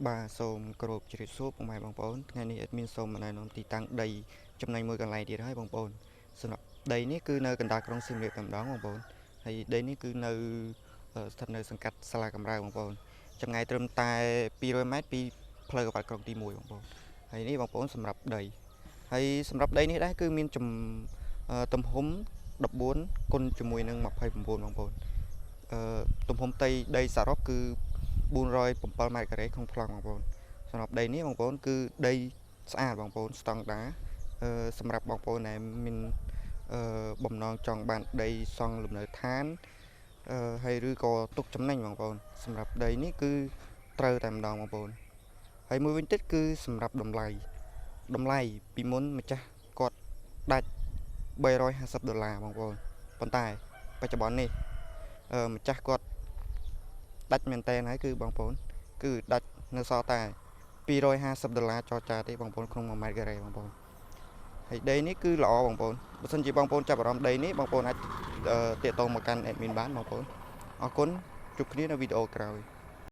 បាទសូមគោរពជម្រាបសួរពុកម៉ែបងប្អូនថ្ងៃនេះ admin សូមណែនាំទីតាំងដីចំណេញមួយកន្លែងទៀតហើយបងប្អូនសម្រាប់ដីនេះគឺនៅកណ្ដាលក្រុងសៀមរាបតែម្ដងបងប្អូនហើយដីនេះគឺនៅស្ថិតនៅសង្កាត់សាលាកំរើបងប្អូនចម្ងាយត្រឹមតែ200ម៉ែត្រពីផ្លូវក្រវ៉ាត់ក្រុងទី1បងប្អូនហើយនេះបងប្អូនសម្រាប់ដីហើយសម្រាប់ដីនេះដែរគឺមានទំហំ14គុណជាមួយនឹង29បងប្អូនអឺទំហំផ្ទៃដីសរុបគឺ407ម៉ែត្រការ៉េក្នុងប្លង់បងប្អូនសម្រាប់ដីនេះបងប្អូនគឺដីស្អាតបងប្អូនស្តង់ដាអឺសម្រាប់បងប្អូនដែលមានអឺបំណងចង់បានដីសង់លំនៅឋានអឺហើយឬក៏ទុកចំណេញបងប្អូនសម្រាប់ដីនេះគឺត្រូវតែម្ដងបងប្អូនហើយមួយវិញទៀតគឺសម្រាប់តម្លៃតម្លៃពីមុនម្ចាស់គាត់ដាច់350ដុល្លារបងប្អូនប៉ុន្តែបច្ចុប្បន្ននេះអឺម្ចាស់គាត់ដាច់មែនតើហើយគឺបងប្អូនគឺដាច់នៅសល់តែ250ដុល្លារចរចាទេបងប្អូនក្នុង1ម៉ែត្រការ៉េបងប្អូនហើយដីនេះគឺល្អបងប្អូនបើសិនជាបងប្អូនចាប់អារម្មណ៍ដីនេះបងប្អូនអាចទាក់ទងមកកាន់ admin បានបងប្អូនអរគុណជួបគ្នានៅវីដេអូក្រោយ។